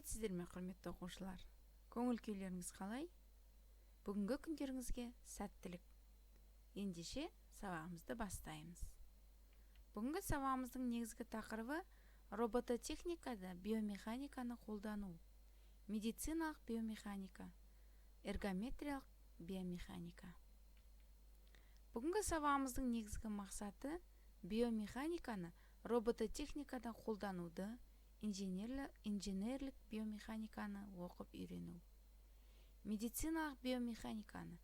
Сәлеметсіздер ме, құрметті оқушылар? Көңіл күйлеріңіз қалай? Бүгінгі күндеріңізге сәттілік. Ендеше, сабағымызды бастаймыз. Бүгінгі сабағымыздың негізгі тақырыбы: робототехникада биомеханиканы қолдану, медициналық биомеханика, эргометриялық биомеханика. Бүгінгі сабағымыздың негізгі мақсаты: биомеханиканы робототехникада қолдануды, инженерлік биомеханиканы оқып үйрену, медициналық биомеханиканы,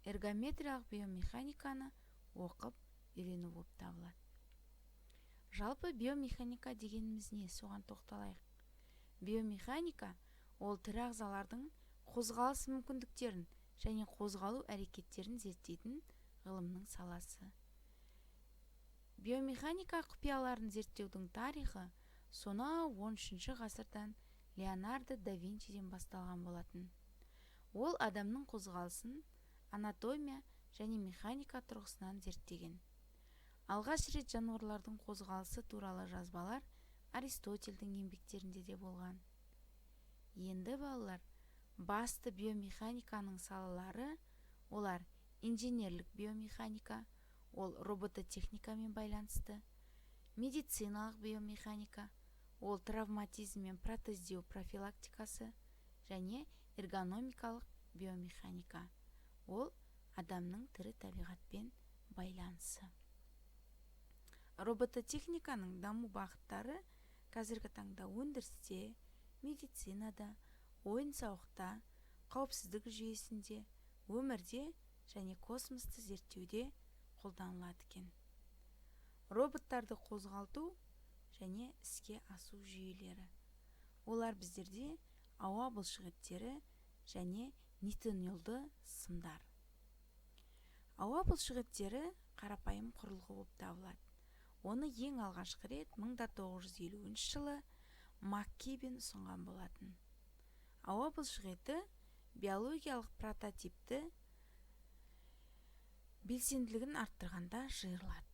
эргометриялық биомеханиканы оқып үйрену болып табылады. Жалпы, биомеханика дегеніміз не? Соған тоқталайық. Биомеханика – ол тірі ағзалардың қозғалыс мүмкіндіктерін және қозғалу әрекеттерін зерттейтін ғылымның саласы. Биомеханика құпияларын зерттеудің тарихы сонау 13 ғасырдан, Леонардо да Винчиден басталған болатын. Ол адамның қозғалысын анатомия және механика тұрғысынан зерттеген. Алғаш рет жануарлардың қозғалысы туралы жазбалар Аристотельдің еңбектерінде де болған. Енді, балалар, басты биомеханиканың салалары: олар инженерлік биомеханика, ол робототехникамен байланысты, медициналық биомеханика, ол травматизм мен протездеу профилактикасы, және эргономикалық биомеханика, ол адамның тірі табиғатпен байланысы. Робототехниканың даму бағыттары қазіргі таңда өндірісте, медицинада, ойын-сауықта, қауіпсіздік жүйесінде, өмірде және космосты зерттеуде қолданылады екен. Роботтарды қозғалту және іске асу жүйелері: олар біздерде ауа бұлшықеттері және нитинолды сымдар. Ауа бұлшықеттері қарапайым құрылғы болып табылады. Оны ең алғашқы рет 1950 жылы Маккибен ұсынған болатын. Ауа бұлшықеті биологиялық прототипті белсенділігін арттырғанда жиырылады.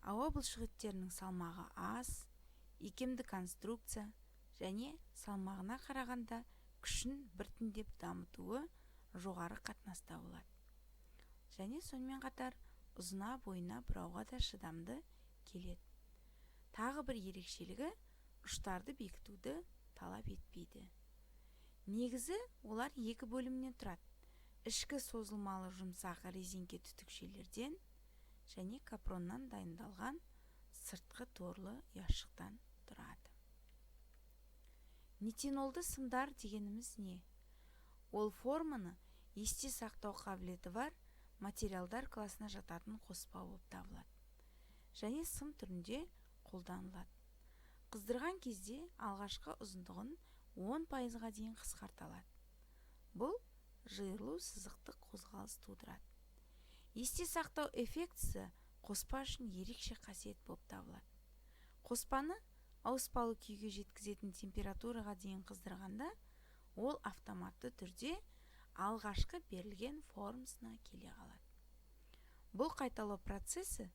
Ауа бұлшықеттерінің салмағы аз, икемді конструкция және салмағына қарағанда күшін біртіндеп дамытуы жоғары қатынаста болады және сонымен қатар ұзына бойына бұрауға да шыдамды келеді. Тағы бір ерекшелігі – ұштарды бекітуді талап етпейді. Негізі олар екі бөлімнен тұрады: ішкі созылмалы жұмсақ резеңке түтікшелерден және капроннан дайындалған сыртқы торлы ұяшықтан тұрады. Нитинолды сымдар дегеніміз не? Ол форманы есте сақтау қабілеті бар материалдар класына жататын қоспа болып табылады және сым түрінде қолданылады. Қыздырған кезде алғашқы ұзындығын 10 пайызға дейін қысқарта алады. Бұл жиырылу сызықтық қозғалыс тудырады. Есте сақтау эффектісі қоспа үшін ерекше қасиет болып табылады. Қоспаны ауыспалы күйге жеткізетін температураға дейін қыздырғанда, ол автоматты түрде алғашқы берілген формасына келе қалады. Бұл қайталау процесі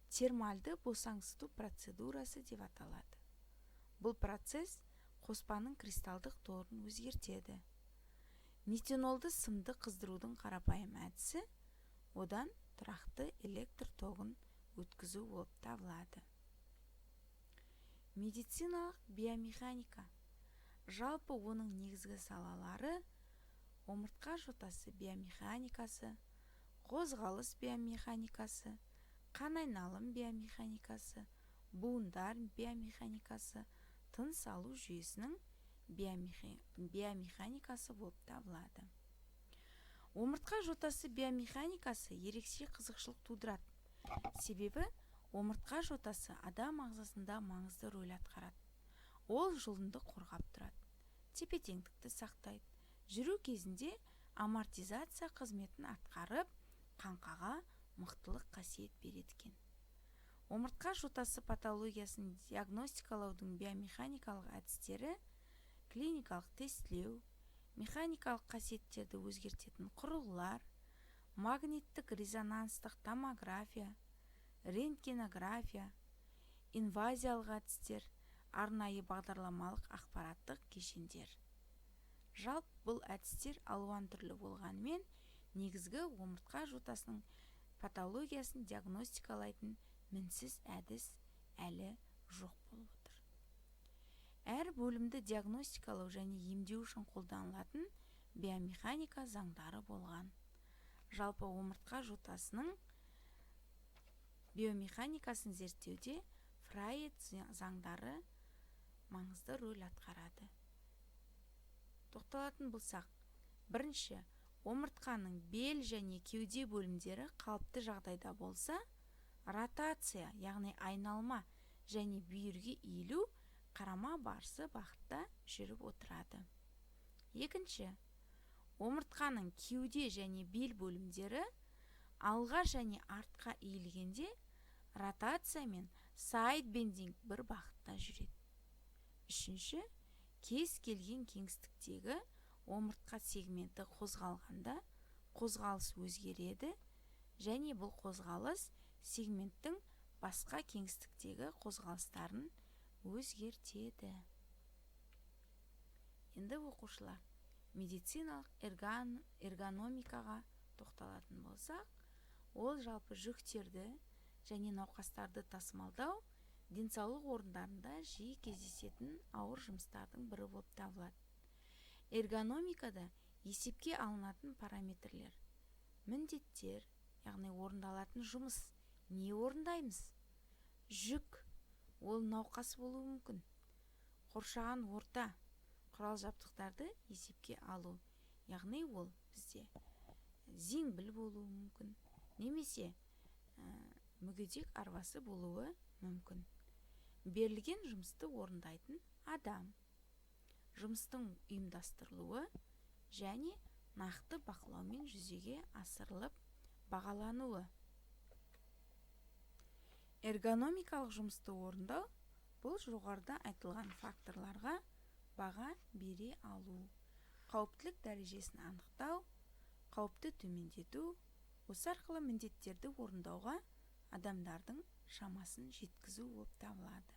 термальды босаңсыту процедурасы деп аталады. Бұл процесс қоспаның кристалдық торын өзгертеді. Нитинолды сымды қыздырудың қарапайым әдісі – одан тұрақты электр тогын өткізу болып табылады. Медициналық биомеханика. Жалпы, оның негізгі салалары: омыртқа жотасы биомеханикасы, қозғалыс биомеханикасы, қан айналым биомеханикасы, буындар биомеханикасы, тыныс алу жүйесінің биомеханикасы болып табылады. Омыртқа жотасы биомеханикасы ерекше қызықшылық тудырады, себебі омыртқа жотасы адам ағзасында маңызды рөл атқарады. Ол жұлынды қорғап тұрады, тепе-теңдікті сақтайды, жүру кезінде амортизация қызметін атқарып, қаңқаға мықтылық қасиет береді екен. Омыртқа жотасы патологиясын диагностикалаудың биомеханикалық әдістері: клиникалық тестілеу, механикалық қасиеттерді өзгертетін құрылғылар, магниттік резонанстық томография, рентгенография, инвазиялық әдістер, арнайы бағдарламалық ақпараттық кешендер. Жалпы бұл әдістер алуан түрлі болғанымен, негізгі омыртқа жотасының патологиясын диагностикалайтын мінсіз әдіс әлі жоқ болып отыр. Әр бөлімді диагностикалау және емдеу үшін қолданылатын биомеханика заңдары болған. Жалпы омыртқа жотасының биомеханикасын зерттеуде Фрайед заңдары маңызды рөл атқарады. Тоқталатын болсақ, бірінші, омыртқаның бел және кеуде бөлімдері қалыпты жағдайда болса, ротация, яғни айналма және бүйірге иілу қарама-қарсы бағытта жүріп отырады. Екінші, омыртқаның кеуде және бел бөлімдері алға және артқа иілгенде ротация мен сайд-бендинг бір бағытта жүреді. Үшінші, кез келген кеңістіктегі омыртқа сегменті қозғалғанда қозғалыс өзгереді және бұл қозғалыс сегменттің басқа кеңістіктегі қозғалыстарын өзгертеді. Енді оқушылар, медициналық эргономикаға тоқталатын болсақ, ол жалпы жүктерді және науқастарды тасымалдау денсаулық орындарында жиі кездесетін ауыр жұмыстардың бірі болып табылады. Эргономикада есепке алынатын параметрлер: міндеттер, яғни орындалатын жұмыс, не орындаймыз, жүк, ол науқас болуы мүмкін, қоршаған орта, құрал жабдықтарды есепке алу, яғни ол бізде зеңбіл болуы мүмкін немесе мүгедек арбасы болуы мүмкін. Берілген жұмысты орындайтын адам, жұмыстың ұйымдастырылуы және нақты бақылаумен жүзеге асырылып бағалануы. Эргономикалық жұмысты орындау бұл жоғарыда айтылған факторларға баға бере алу, қауіптілік дәрежесін анықтау, қауіпті төмендету, осы арқылы міндеттерді орындауға адамдардың шамасын жеткізу болып табылады.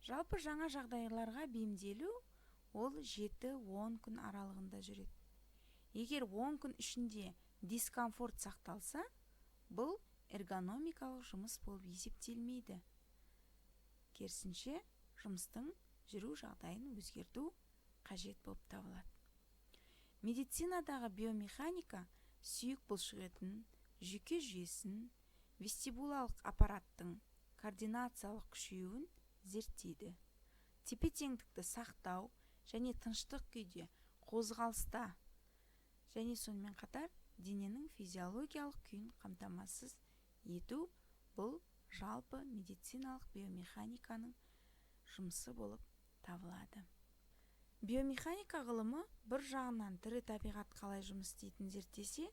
Жалпы жаңа жағдайларға бейімделу ол 7-10 күн аралығында жүреді. Егер 10 күн ішінде дискомфорт сақталса, бұл эргономикалық жұмыс болып есептелмейді. Керісінше, жұмыстың жүру жағдайын өзгерту қажет болып табылады. Медицинадағы биомеханика сүйек бұлшықетін, жүйке жүйесін, вестибулялық аппараттың координациялық күшеюін зерттейді. Тепе-теңдікті сақтау және тыныштық күйде қозғалыста және сонымен қатар дененің физиологиялық күйін қамтамасыз ету бұл жалпы медициналық биомеханиканың жұмысы болып табылады. Биомеханика ғылымы бір жағынан тірі табиғат қалай жұмыс істейтінін зерттесе,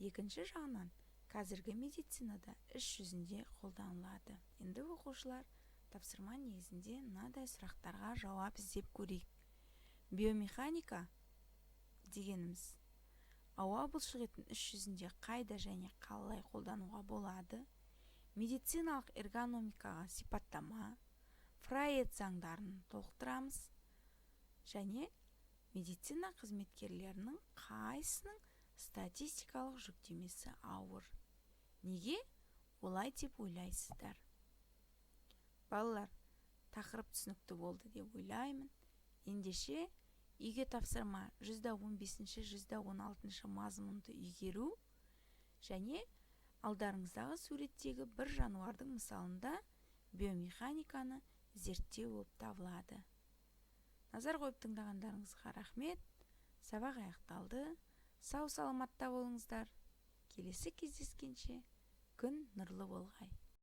екінші жағынан қазіргі медицинада іс жүзінде қолданылады. Енді оқушылар, тапсырма негізінде мынадай сұрақтарға жауап іздеп көрейік. Биомеханика дегеніміз ауа бұлшықетін іс жүзінде қайда және қалай қолдануға болады, медициналық эргономикаға сипаттама, Фрайед заңдарын толықтырамыз және медицина қызметкерлерінің қайсының статистикалық жүктемесі ауыр? Неге олай деп ойлайсыздар? Балалар, тақырып түсінікті болды деп ойлаймын. Ендеше, үйге тапсырма 115-116 мазмұнды игеру және алдарыңыздағы суреттегі бір жануардың мысалында биомеханиканы зерттеу болып табылады. Назар қойып тыңдағандарыңызға рахмет. Сабақ аяқталды. Сау саламатта болыңыздар. Келесі кездескенше күн нұрлы болғай.